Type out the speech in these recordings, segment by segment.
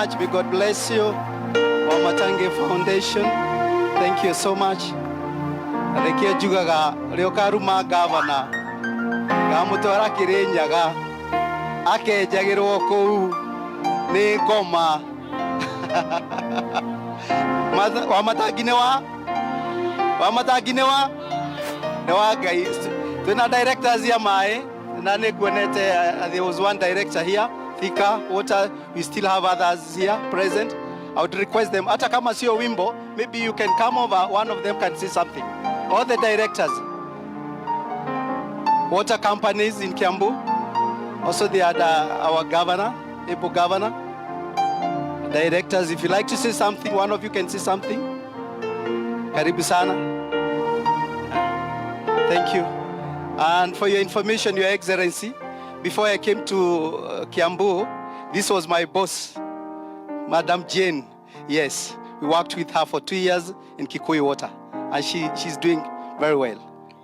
much. May God bless you. Wamatangi Foundation, thank you so much. Na nĩkĩo njugaga ũrĩa ũkaruma gavana ngamũtwara Kĩrĩnyaga akenjagĩrwo kũu nĩ ngoma. Wamatangi nĩ wa Wamatangi nĩ wa Ngai. Twĩna directors ya maĩ na nĩ nguonete, there was one director here, Thika Water. We still have others here present. I would request them, hata kama sio wimbo, maybe you can come over, one of them can say something. All the directors, water companies in Kiambu. Also the other, our governor, able governor. Directors, if you like to say something, one of you can say something. Karibu sana. Thank you. And for your information, Your Excellency, before I came to Kiambu, this was my boss, Madam Jane. Yes, we worked with her for 2 years in Kikuyu Water, and she's doing very well,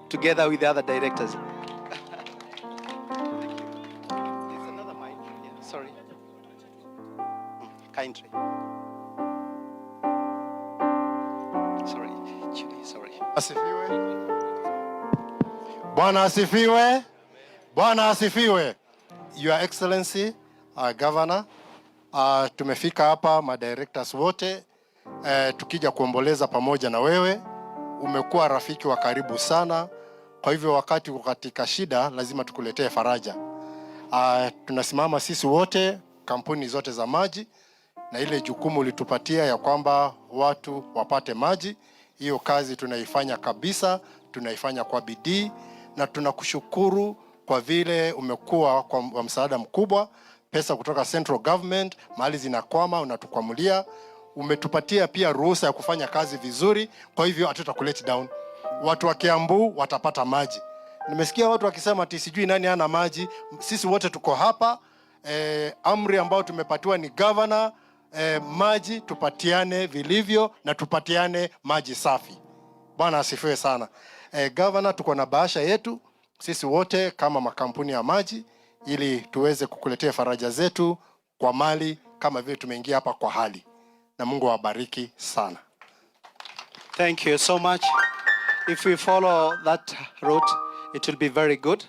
together with the other directors. Thank you. There's another mic. Yeah, sorry. Kindly. Sorry, Julie, sorry. Asifiwe. Bwana asifiwe. Bwana asifiwe. Your Excellency, our Governor, tumefika hapa madirectors wote tukija kuomboleza pamoja na wewe. Umekuwa rafiki wa karibu sana, kwa hivyo wakati uko katika shida lazima tukuletee faraja. Tunasimama sisi wote, kampuni zote za maji, na ile jukumu ulitupatia ya kwamba watu wapate maji, hiyo kazi tunaifanya kabisa, tunaifanya kwa bidii na tunakushukuru kwa vile umekuwa kwa msaada mkubwa. Pesa kutoka central government mahali zinakwama unatukwamulia. Umetupatia pia ruhusa ya kufanya kazi vizuri, kwa hivyo hatutakulet down. Watu wa Kiambu watapata maji. Nimesikia watu wakisema ati sijui nani hana maji. Sisi wote tuko hapa. Amri ambayo tumepatiwa ni governor, maji tupatiane vilivyo na tupatiane maji safi. Bwana asifiwe sana. Governor, tuko na bahasha yetu sisi wote kama makampuni ya maji ili tuweze kukuletea faraja zetu kwa mali kama vile tumeingia hapa kwa hali, na Mungu awabariki sana. Thank you so much. If we follow that route, it will be very good.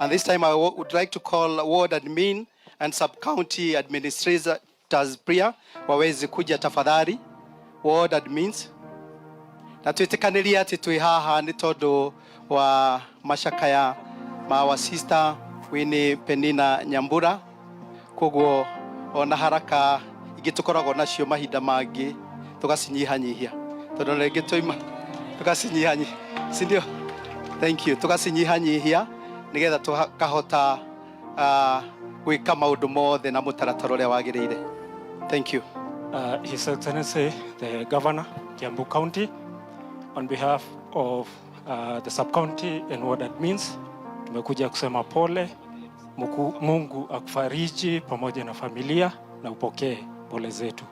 And this time I would like to call ward admin and sub-county administrators pia waweze kuja tafadhali. Ward admins. Na twĩtĩkanĩrie atĩ twĩ haha nĩ tondũ wa macakaya ma our sister Winnie Penina Nyambura. Koguo ona haraka ingĩ tũkoragwo nacio mahinda mangĩ tũgacinyihanyihia tondũ rĩngĩ tũima tũgacinyihanyihia, si ndio? Thank you. Tũgacinyihanyihia nĩgetha tũkahota gwĩka maũndũ mothe na mũtaratara ũrĩa wagĩrĩire. Thank you. His Excellency, the Governor, Kiambu County, on behalf of the sub-county and ward admins, tumekuja kusema pole. Mungu akufariji pamoja na familia na upokee pole zetu.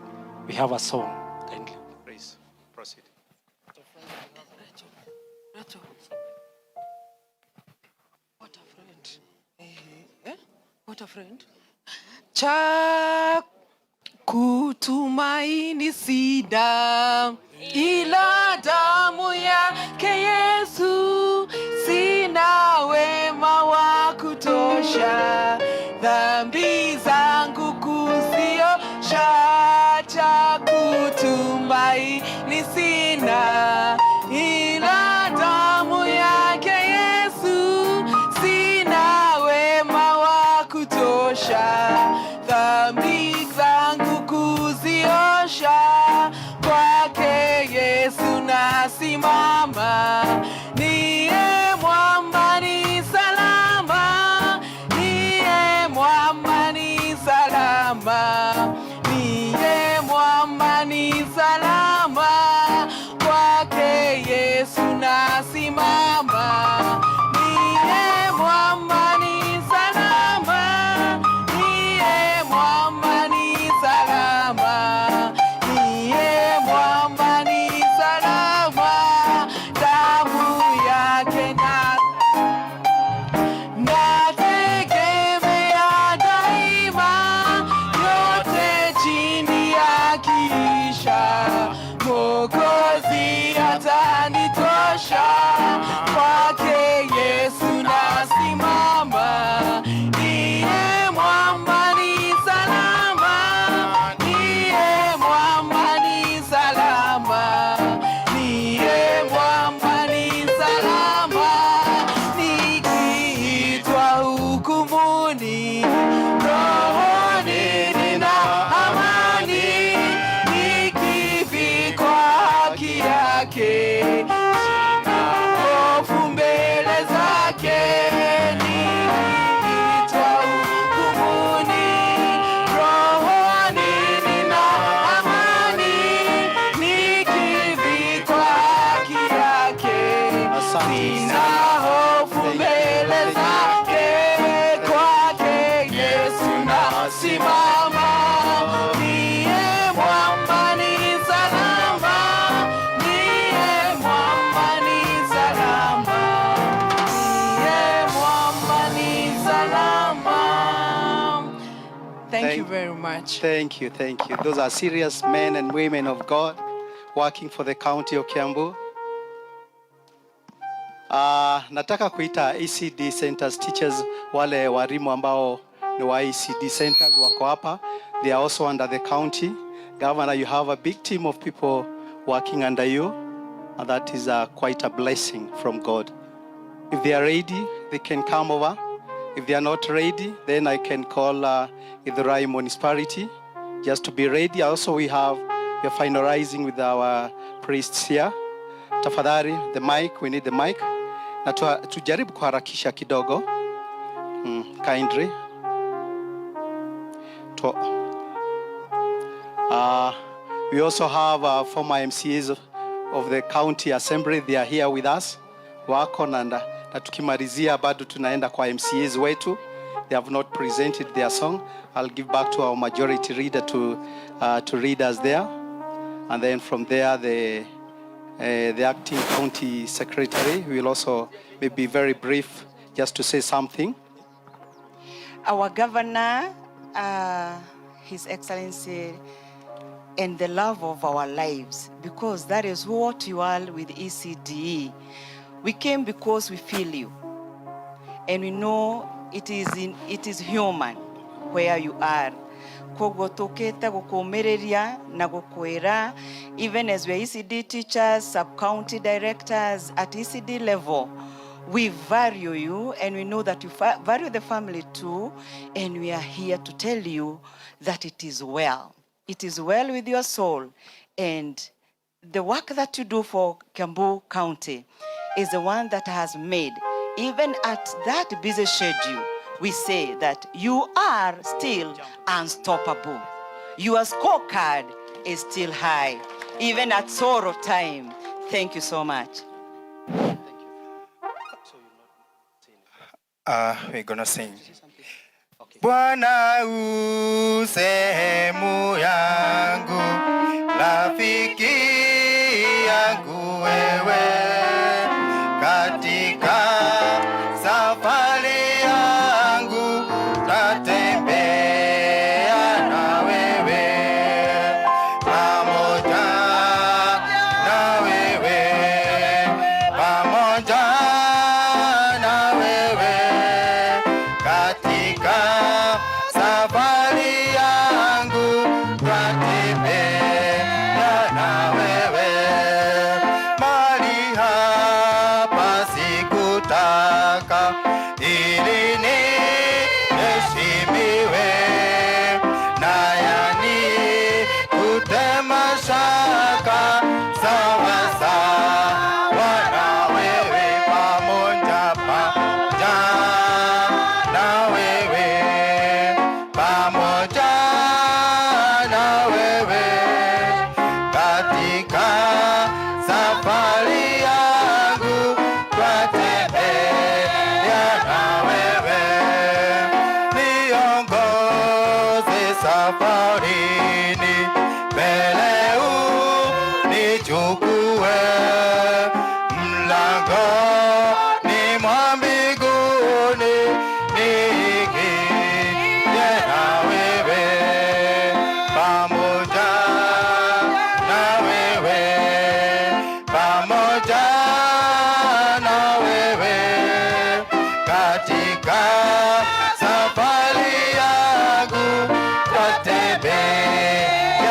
We have a song, kindly. Please proceed. Rachel. What a friend. Eh, eh? What a friend. Cha kutumaini sina ila damu yake Yesu, sina wema wa kutosha, dhambi zangu kuziosha, cha kutumaini sina ila damu yake Yesu, sina wema wa kutosha, dhambi zangu kuziosha, kwake Yesu nasimama, niye mwamba ni salama, niye mwamba ni salama, niye mwamba ni salama, kwake Yesu nasimama, niye mwamba ni salama, niye Sina hofu mbele zake, kwake Yesu nasimama. Ndiye mwamba ni salama, ndiye mwamba ni salama, ndiye mwamba ni salama. Thank you very much. Thank you, thank you. Those are serious men and women of God working for the county of Kiambu. Nataka kuita ECD centers teachers, wale walimu ambao ni wa ECD centers wako hapa. They are also under the county. Governor, you have a big team of people working under you, and that is quite a blessing from God. If they are ready, they can come over. If they are not ready, then I can call Githurai Municipality just to be ready. Also, we are finalizing with our priests here. Tafadhali, the mic, we need the mic. Na tujaribu kuharakisha kidogo. Kindly. We also have former MCAs of the county assembly. They are here with us. Wako na tukimalizia bado tunaenda kwa MCAs wetu. They have not presented their song. I'll give back to our majority leader to read us there. And then from there, the acting county secretary will also maybe very brief just to say something. Our governor, His Excellency, and the love of our lives, because that is what you are with ECDE. We came because we feel you, and we know it is human where you are. Koguo tukite gukumiriria na gukwira, even as we are ECD teachers, sub-county directors at ECD level, we value you and we know that you value the family too, and we are here to tell you that it is well. It is well with your soul, and the work that you do for Kiambu County is the one that has made, even at that busy schedule, we say that you are still unstoppable. Your scorecard is still high, even at sorrow time. Thank you so much. We're gonna sing. Bwana u sehemu yangu, rafiki yangu wewe, katika safari yangu tatembea na wewe, pamoja na wewe, pamoja na wewe, katika safari yangu tatembea na wewe. Mahali hapa sikutaka ili niheshimiwe, na yanikute mashaka, sawa sawa na wewe, pamoja, pamoja na wewe, pamoja na wewe, katika safari yangu twatembea na wewe, niongoze safarini, mbele unichukue, mlangoni mwa mbinguni niingie na wewe, pamoja na wewe, pamoja na wewe, katika safari yangu twatembea.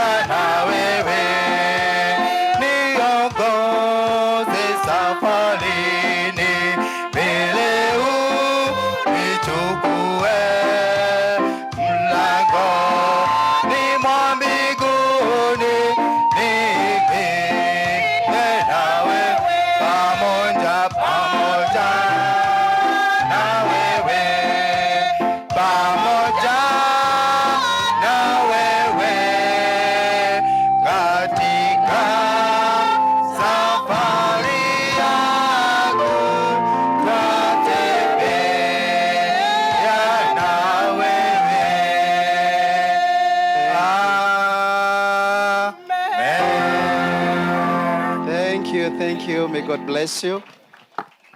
God bless you.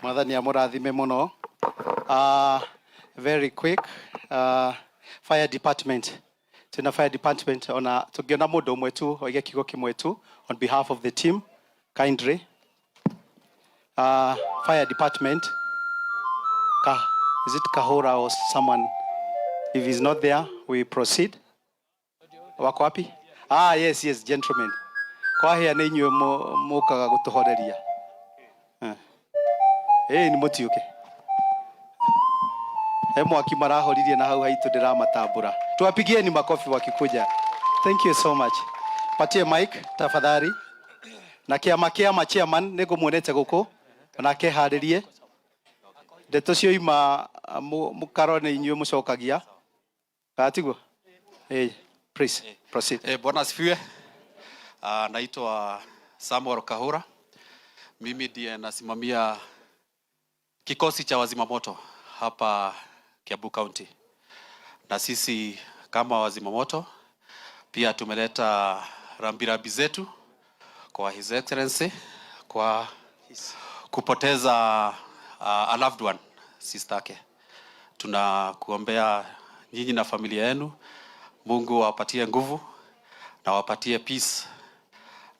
Mwathani amũrathime mũno. Very quick. Fire department. Tuna fire department ona tũngĩona mũndũ ũmwe tu oige kiugo kĩmwe tu on behalf of the team, kindly. Fire department. Is it Kahora or someone? If he's not there, we proceed. Wako wapi? Ah, yes, gentlemen. Kwahĩa nĩ inyuĩ mũkaga gũtũhoreria. Ĩĩ nĩ mũtiũke. He mwaki marahoririe na hau haitũ ndĩramatambũra. Tuwapigieni makofi wakikuja. Thank you so much. Patie mic tafadhali. Na kĩama kĩama chairman nĩ ngũmuonete gũkũ onake harĩrie. Ndeto cioima mũkaro nĩ inyuĩ mũcokagia. Kana tiguo? Eh, please proceed. Eh, Bwana asifiwe. Naitwa Samuel Kahura. Mimi ndiye nasimamia kikosi cha wazimamoto hapa Kiambu County. Na sisi kama wazimamoto pia tumeleta rambirambi zetu kwa His Excellency kwa kupoteza a loved one, sister yake. Tunakuombea nyinyi na familia yenu, Mungu awapatie nguvu na wapatie peace,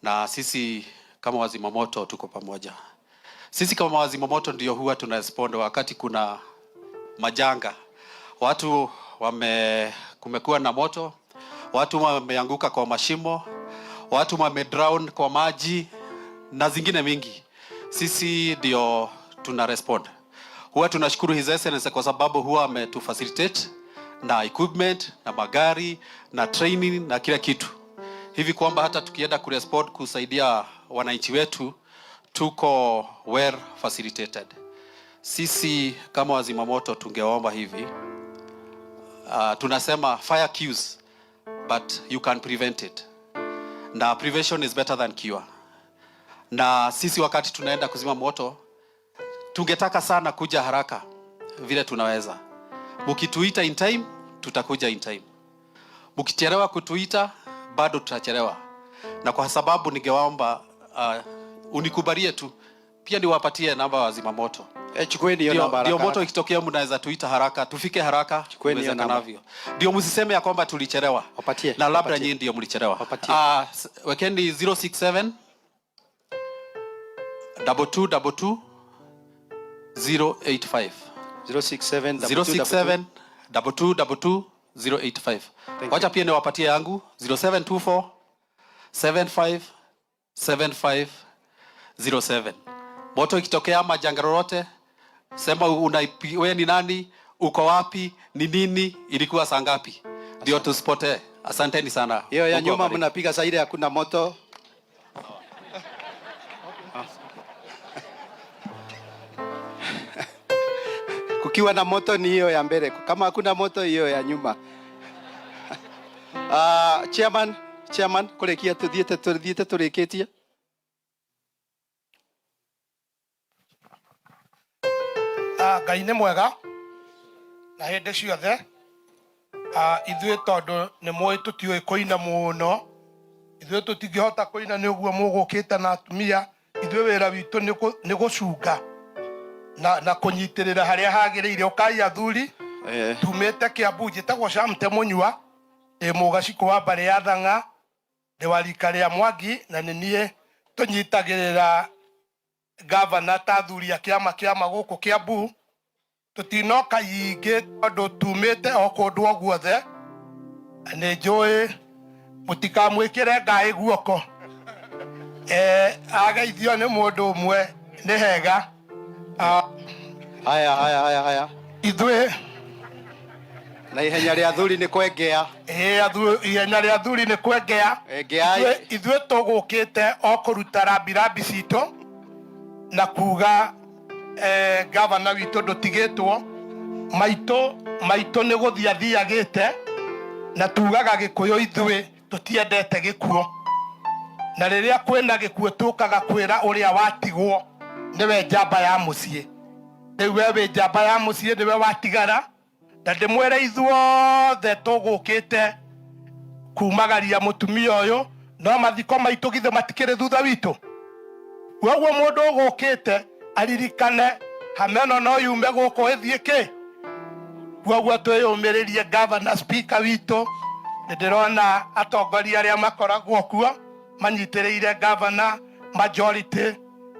na sisi kama wazimamoto tuko pamoja. Sisi kama wazimamoto ndio huwa tuna respond wakati kuna majanga, watu wame, kumekuwa na moto, watu wameanguka kwa mashimo, watu wame drown kwa maji na zingine mingi. Sisi ndio tuna respond. Huwa tunashukuru His Excellency kwa sababu huwa ametufacilitate na equipment na magari na training na kila kitu, hivi kwamba hata tukienda kurespond kusaidia wananchi wetu tuko well facilitated. Sisi kama wazimamoto tungeomba hivi, tunasema fire kills but you can prevent it, na prevention is better than cure. Na sisi wakati tunaenda kuzima moto tungetaka sana kuja haraka vile tunaweza. Mukituita in time, tutakuja in time. Mkichelewa kutuita, bado tutachelewa. Na kwa sababu ningewaomba unikubalie tu pia niwapatie namba wa zimamoto. Eh, chukueni hiyo Ndio, namba ndio haraka. Moto ikitokea mnaweza tuita haraka, tufike haraka Chukueni hiyo namba. iwezekanavyo. Ndio msiseme ya kwamba tulichelewa. Wapatie, Na labda wapatie. nyinyi ndio mlichelewa. Wapatie. Wekeni 067 22 22 085. 067 067 22 22 085. Thank Wacha pia niwapatie yangu 0724 75 75 07. Moto ikitokea ama janga lolote, sema wewe ni nani, uko wapi, ni nini, ilikuwa saa ngapi, ndio tusipotee. Asanteni sana. Hiyo ya Mungu nyuma awabariki. mnapiga saa ile hakuna moto. Kukiwa na moto ni hiyo ya mbele, kama hakuna moto hiyo ya nyuma. Chairman, chairman, kurikia tuthiete tuthiete turikitie. Ah, Ngai nĩ mwega na hĩndĩ ciothe. Ah, ithuĩ tondũ nĩ mũĩ tũtiũĩ kũina mũno, ithuĩ tũtingĩhota kũina nĩ ũguo mũgũkĩte na atumia. Ithuĩ wĩra witũ nĩ gũcunga na kũnyitĩrĩra harĩa hagĩrĩire. Ũkai athuri. Eh. Tumĩte Kiambu, njĩtagwo Shamte Mũnyua, ndĩ mũgacikũ wa mbarĩ ya Thang'a, ndĩ wa rika rĩa Mwangi, na nĩ niĩ tũnyitagĩrĩra gavana ta athuri a kĩama kĩama gũkũ Kiambu. Tũtinoka ingĩ tondũ tumĩte o kũndũ o guothe. Nĩ njũĩ mũtikamwĩkĩre ngaĩ guoko. Eh, ageithio nĩ mũndũ ũmwe nĩ hega. Ah, Haya, haya, haya, haya. Ithuĩ Na ihenya rĩa athuri nĩ kwengea. Ĩĩ, ihenya rĩa athuri nĩ kwengea. Engeai. Ithuĩ tũgũkĩte o kũruta rambirambi citũ na kuga gavana witũ ndũtigĩtwo maitũ maitũ nĩ gũthiĩ athiagĩte, na tugaga Gĩkũyũ ithuĩ tũtiendete gĩkuũ, na rĩrĩa kwĩna gĩkuũ tũkaga kwĩra ũrĩa watigwo nĩwe njamba ya mũciĩ. Rĩu we wĩ njamba ya mũciĩ, nĩwe watigara, na ndĩmwĩre ithuothe tũgũkĩte kumagaria mũtumia ũyũ, no mathiko maitũ githĩ matikĩrĩ thutha witũ. Koguo mũndũ ũgũkĩte aririkane hama ĩno no yume gũkũ ĩthiĩ kĩ. Koguo twĩyũmĩrĩrie governor speaker witũ, nĩ ndĩrona atongoria arĩa makoragwo kuo manyitĩrĩire governor majority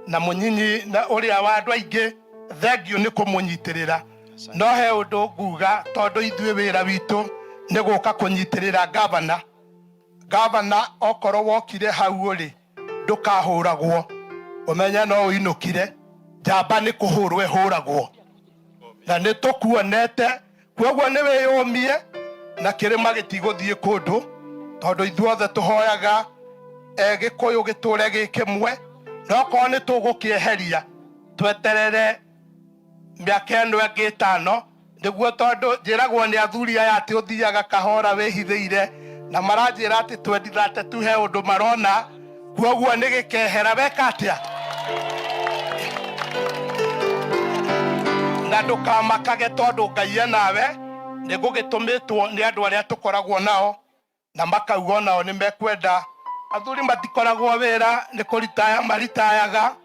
na mũnyinyi na ũrĩa wa andũ aingĩ, thengiũ nĩ kũmũnyitĩrĩra. No he ũndũ nguga, tondũ ithuĩ wĩra witũ nĩ gũka kũnyitĩrĩra governor. Governor okorwo wokire hau ũrĩ ndũkahũragwo, ũmenye no ũinũkire. Njamba nĩ kũhũrwo ĩhũragwo, na nĩ tũkuonete. Koguo nĩ wĩyũmie na kĩrĩma gĩtigũthiĩ kũndũ, tondũ ithuothe tũhoyaga Gĩkũyũ gĩtũre gĩ kĩmwe, na okorwo nĩ tũgũkĩeheria tweterere mĩaka ĩno ĩngĩ ĩtano nĩguo, tondũ njĩragwo nĩ athuri aya atĩ ũthiaga kahora wĩhithĩire, na maranjĩra atĩ 2032 he ũndũ marona, koguo nĩ gĩkehera weka atĩa na ndũkamakage, tondũ Ngai e nawe. Nĩ ngũgĩtũmĩtwo nĩ andũ arĩa tũkoragwo nao na makauga onao nĩ mekwenda. Athuri matikoragwo wĩra, nĩ kũritaya maritayaga,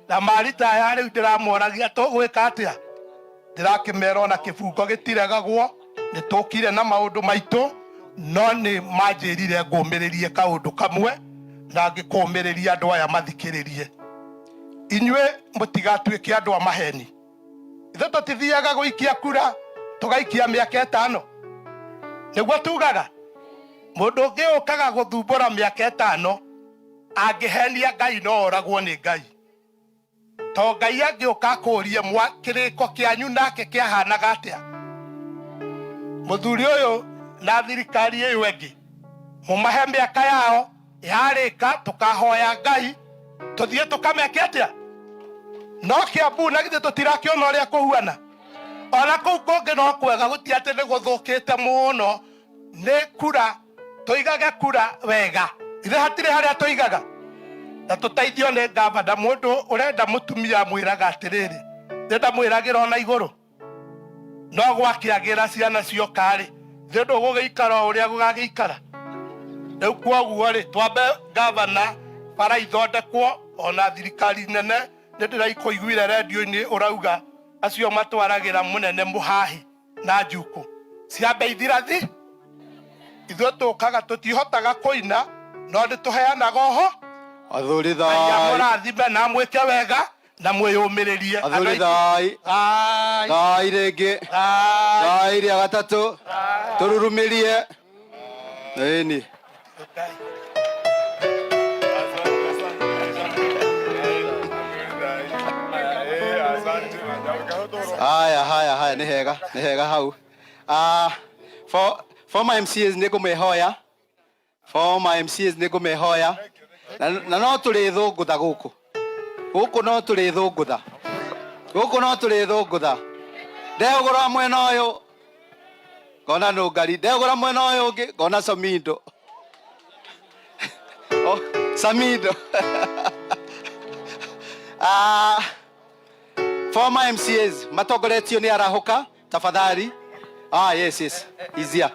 na maritaya rĩu ndĩramoragia tũgwĩka atĩa. Ndĩrakĩmera ona kĩbungo gĩtiregagwo, nĩ tũkire na maũndũ maitũ, no nĩ manjĩrire ngũmĩrĩrie kaũndũ kamwe na ngĩkũmĩrĩria andũ aya mathikĩrĩrie. Inyuĩ mũtigatuĩke andũ a maheni. Ithuĩ tũtithiaga gũikia kura tũgaikia mĩaka ĩtano, nĩguo tugaga mũndũ ũngĩ ũkaga gũthumbũra mĩaka ĩtano angĩhenia Ngai no oragwo nĩ Ngai. To Ngai angĩũka akũrie mwa kĩrĩko kĩanyu nake kĩahanaga atĩa, mũthuri ũyũ na thirikari ĩyo ĩngĩ mũmahe mĩaka yao yarĩka, tũkahoya Ngai tũthiĩ tũkameke atĩa. No Kiambu na githĩ tũtirakĩona ũrĩa kũhuana? Ona kũu kũngĩ no kwega, gũti atĩ nĩ gũthũkĩte mũno. Nĩ kura tũigage kura wega, ithe hatirĩ harĩa tũigaga, na tũteithio nĩ gavana. Mũndũ ũrenda mũtumia amwĩraga atĩrĩrĩ, nĩ ndamwĩragĩra ona igũrũ no gwakĩagĩra ciana cioka-rĩ, thĩ ndũgũgĩikara o ũrĩa gũgagĩikara rĩu. Kwoguo rĩ, twambe gavana bara ithondekwo ona thirikari nene. Nĩ ndĩraikũiguire rendio-inĩ ũrauga acio matwaragĩra mũnene mũhahi na njukũ ciambe ithirathi. Ithuĩ tũkaga tũtihotaga kũina, no nĩ tũheanaga oho. Athuri Ngai thai. Amũrathime na amwĩke wega na mwĩyũmĩrĩrie. Athuri thai. Thai. Thai rĩngĩ. Thai. Thai rĩa gatatũ, tũrurumirie ĩni. Ngai. Haya, haya, haya, nĩ hega, nĩ hega hau. For my MCAs nĩ ngũmĩhoya, for my MCAs nĩ ngũmĩhoya na no tũrĩ thũngũtha gũkũ, gũkũ no tũrĩ thũngũtha, gũkũ no tũrĩ thũngũtha. Ndehũgũra mwena ũyũ ngona nũngari, ndehũgũra mwena ũyũ ũngĩ ngona Samindo. Oh, Samindo. Former MCAs matongoretio nĩ Arahũka, tafadhali. Ah, yes, easier.